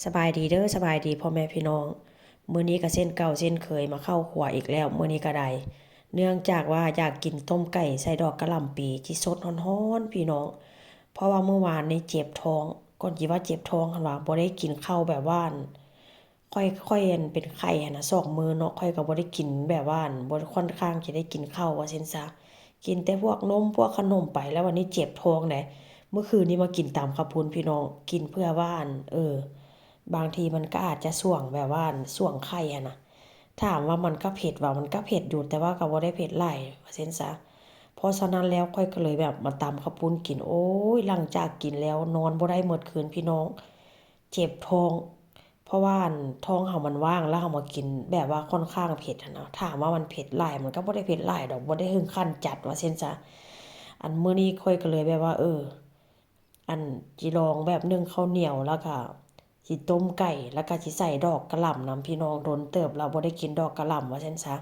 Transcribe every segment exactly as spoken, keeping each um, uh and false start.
สบายดีเด้อ สบายดีพ่อแม่พี่น้อง มื้อนี้ก็เช่นเก่าเช่นเคยมาเข้าครัวอีกแล้ว มื้อนี้ก็ได้ เนื่องจากว่าอยากกินต้มไก่ใส่ดอกกะหล่ำปี๋ที่สดฮ้อนๆ พี่น้อง เพราะว่ามื้อวานนี้เจ็บท้อง ก่อนสิว่าเจ็บท้องหั้นว่าบ่ได้กินข้าวแบบว่า ข้อย ข้อยอันเป็นไข้หั้นนะ สองมื้อเนาะ ข้อยก็บ่ได้กินแบบว่า บ่ค่อนข้างจะได้กินข้าวว่าซั่นซะ กินแต่พวกนมพวกขนมไป แล้ววันนี้เจ็บท้องได๋ เมื่อคืนนี้มากินตำข้าวปุ้นพี่น้อง กินเพื่อว่า เออ บางทีมันก็อาจจะส่วงแบบว่าส่วงไข้หั้นนะ ถามว่ามันก็เผ็ดบ่ มันก็เผ็ดอยู่ แต่ว่าก็บ่ได้เผ็ดหลายว่าซั่นซะ เพราะฉะนั้นแล้วข้อยก็เลยแบบมาตำข้าวปุ้นกิน โอ๊ย หลังจากกินแล้วนอนบ่ได้หมดคืนพี่น้อง เจ็บท้อง เพราะว่าอันท้องเฮามันว่าง แล้วเฮามากินแบบว่าค่อนข้างเผ็ดหั้นนะ ถามว่ามันเผ็ดหลาย มันก็บ่ได้เผ็ดหลายดอก บ่ได้ถึงขั้นจัดว่าซั่นซะ อันมื้อนี้ข้อยก็เลยแบบว่า เออ อันสิลองแบบนึ่งข้าวเหนียว แล้วก็สิต้มไก่ แล้วก็สิใส่ดอกกะหล่ำนำพี่น้อง โดนเติบแล้วบ่ได้กินดอกกะหล่ำว่าซั่นซะ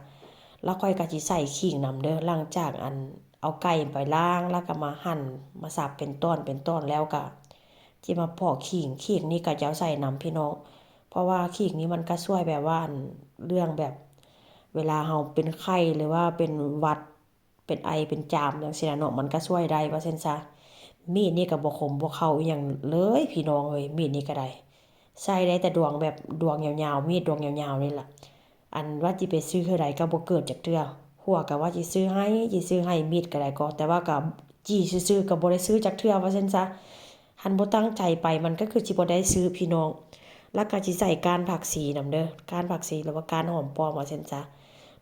แล้วข้อยก็สิใส่ขิงนำเด้อ หลังจากอันเอาไก่ไปล้าง แล้วก็มาหั่น มาสับเป็นต้อนเป็นต้อนแล้วก็ สิมาปอกขิง ขิงนี่ก็จะเอาใส่นำพี่น้อง เพราะว่าขิงนี่มันก็ช่วยแบบว่าอันเรื่องแบบ เวลาเฮาเป็นไข้หรือว่าเป็นหวัด เป็นไอเป็นจามจั่งซี้นะเนาะ มันก็ช่วยได้ว่าซั่นซะ มีดนี่ก็บ่คมบ่เข้าอิหยังเลยพี่น้องเอ้ย มีดนี่ก็ได้ ใช้ได้แต่ดวงแบบดวงยาวๆ มีดดวงยาวๆ นี่ล่ะ อันว่าสิไปซื้อเทื่อใดก็บ่เกิดจักเทื่อ ผัวก็ว่าสิซื้อให้ สิซื้อให้มีดก็ได้ก็ แต่ว่าก็จี้ซื่อๆ ก็บ่ได้ซื้อจักเทื่อว่าซั่นซะ หั้นบ่ตั้งใจไปมันก็คือสิบ่ได้ซื้อพี่น้อง แล้วก็สิใส่ก้านผักชีนำเด้อ ก้านผักชีหรือว่าก้านหอมป้อมว่าซั่นซะ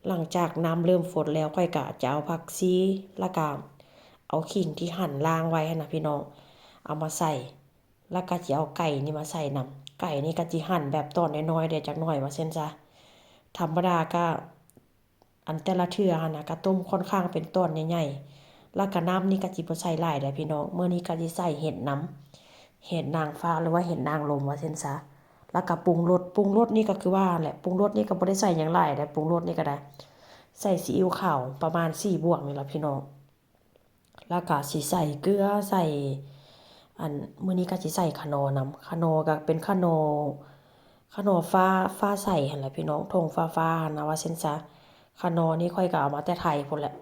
หลังจากน้ำเริ่มฟดแล้ว ข้อยก็จะเอาผักชี แล้วก็เอาขิงที่หั่นล้างไว้หั้นนะพี่น้อง เอามาใส่ แล้วก็สิเอาไก่นี่มาใส่นำ ไก่นี่ก็สิหั่นแบบตอนน้อยๆ เด้อ จักหน่อยว่าซั่นซะ ธรรมดาก็ อันแต่ละเทื่อหั้นนะก็ต้มค่อนข้างเป็นตอนใหญ่ๆ แล้วก็น้ำนี่ก็สิบ่ใส่หลายเด้อพี่น้อง มื้อนี้ก็สิใส่เห็ดนำ เห็ดนางฟ้าหรือว่าเห็ดนางลมว่าซั่นซะ แล้วก็ปรุงรส ปรุงรสนี่ก็คือว่าแหละ ปรุงรสนี่ก็บ่ได้ใส่หยังหลายเด้อ ปรุงรสนี่ก็ได้ ใส่ซีอิ๊วขาวประมาณสี่บ่วงนี่ล่ะพี่น้อง แล้วก็สิใส่เกลือ ใส่ อัน มื้อนี้ก็สิใส่ขนอนำ ขนอก็เป็นขนอ ขนอฟ้า ฟ้าใสหั้นแหละพี่น้อง ถุงฟ้าๆ หั้นนะว่าซั่นซะ ขนอนี่ข้อยก็เอามาแต่ไทยพู้นแหละ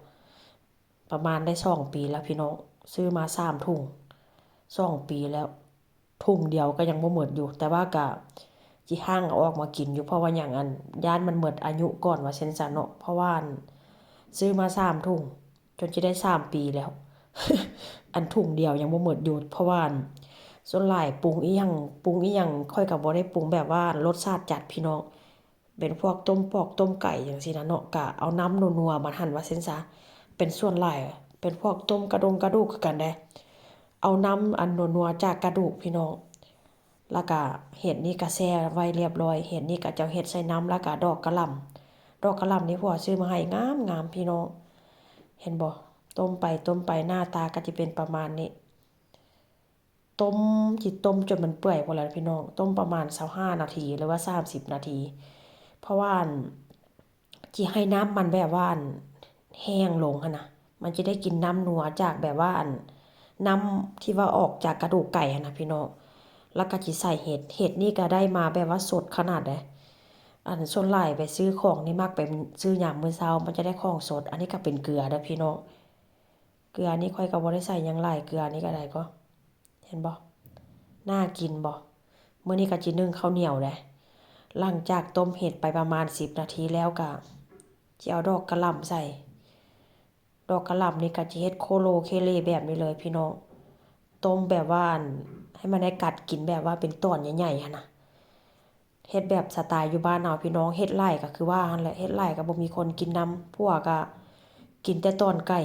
ประมาณได้สองปีแล้วพี่น้อง ซื้อมาสามถุง สองปีแล้ว ถุงเดียวก็ยังบ่หมดอยู่ แต่ว่าก็สิหาเอาออกมากินอยู่ เพราะว่าหยัง อัน ย้านมันหมดอายุก่อนว่าซั่นซะเนาะ เพราะว่า อัน ซื้อมาสามถุง จนสิได้สามปีแล้ว อันถุงเดียวยังบ่หมดอยู่ เพราะว่า อัน ส่วนหลายปรุงอิหยัง ปรุงอิหยังข้อยก็บ่ได้ปรุงแบบว่ารสชาติจัดพี่น้อง เป็นพวกต้มปอกต้มไก่จั่งซี้นะเนาะ ก็เอาน้ำนัวๆ มาหั่นว่าซั่นซะ เป็นส่วนหลาย เป็นพวกต้มกระดงกระดูกคือกันเด้ เอาน้ำอันนัวๆ จากกระดูกพี่น้อง แล้วก็เห็ดนี่ก็แช่ไว้เรียบร้อย เห็ดนี่ก็เจ้าเฮ็ดใส่น้ำ แล้วก็ดอกกะหล่ำ ดอกกะหล่ำนี่ผัวซื้อมาให้งามๆ พี่น้อง เห็นบ่ ต้มไปต้มไปหน้าตาก็สิเป็นประมาณนี้ ต้ม สิต้มจนมันเปื่อยพู้นแหละพี่น้อง ต้มประมาณซาวห้านาทีหรือว่าสามสิบนาที เพราะว่า อัน สิให้น้ำมันแบบว่า อัน แห้งลงหั้นนะ มันจะได้กินน้ำนัวจากแบบว่า อัน น้ำที่ว่าออกจากกระดูกไก่หั้นนะพี่น้อง แล้วก็สิใส่เห็ด เห็ดนี่ก็ได้มาแบบว่าสดขนาดใด อันส่วนหลายไปซื้อของนี่มักไปซื้อยามมื้อเช้า มันจะได้ของสด อันนี้ก็เป็นเกลือเด้อพี่น้อง เกลือนี่ข้อยก็บ่ได้ใส่หยังหลาย เกลือนี่ก็ได้ก็ เห็นบ่ น่ากินบ่ มื้อนี้ก็สินึ่งข้าวเหนียวเด้ หลังจากต้มเห็ดไปประมาณสิบนาทีแล้วก็สิเอาดอกกะหล่ำใส่ ดอกกะหล่ำนี่ก็สิเฮ็ดโคโลเคเลแบบนี้เลยพี่น้อง ต้มแบบว่า อัน ให้มันได้กัดกินแบบว่าเป็นตอนใหญ่ๆ หั้นนะ เฮ็ดแบบสไตล์อยู่บ้านเฮาพี่น้อง เฮ็ดหลายก็คือว่าหั้นแหละ เฮ็ดหลายก็บ่มีคนกินนำ ผัวก็กินแต่ตอนไก่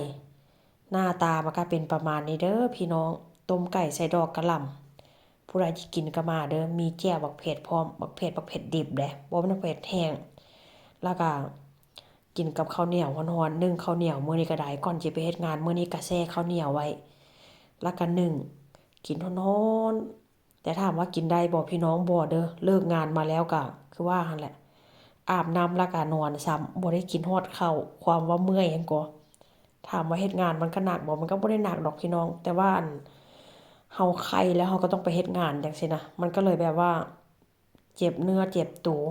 หน้าตามันก็เป็นประมาณนี้เด้อพี่น้อง ต้มไก่ใส่ดอกกะหล่ำ ผู้ใดสิกินก็มาเด้อ มีแจ่วบักเผ็ดพร้อม บักเผ็ด บักเผ็ดดิบเด้ บ่แม่นบักเผ็ดแห้ง แล้วก็กินกับข้าวเหนียวฮ้อนๆ นึ่งข้าวเหนียวมื้อนี้ก็ได้ ก่อนสิไปเฮ็ดงานมื้อนี้ก็แช่ข้าวเหนียวไว้ แล้วก็นึ่ง กินฮ้อนๆ แต่ถามว่ากินได้บ่พี่น้อง บ่เด้อ เลิกงานมาแล้วก็คือว่าหั้นแหละ อาบน้ำแล้วก็นอนซ้ำ บ่ได้กินฮอดข้าว ความว่าเมื่อยหั้นก่อ ถามว่าเฮ็ดงานมันก็หนักบ่ มันก็บ่ได้หนักดอกพี่น้อง แต่ว่า อัน เฮาไข้แล้วเฮาก็ต้องไปเฮ็ดงานจั่งซี้นะ มันก็เลยแบบว่า เจ็บเนื้อเจ็บตัว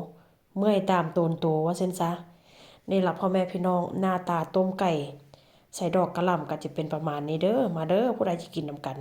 เมื่อยตามโตนโต ว่าซั่นซะ นี่ล่ะพ่อแม่พี่น้อง หน้าตาต้มไก่ ใส่ดอกกะหล่ำก็จะเป็นประมาณนี้เด้อ มาเด้อ ผู้ใดสิกินนำกัน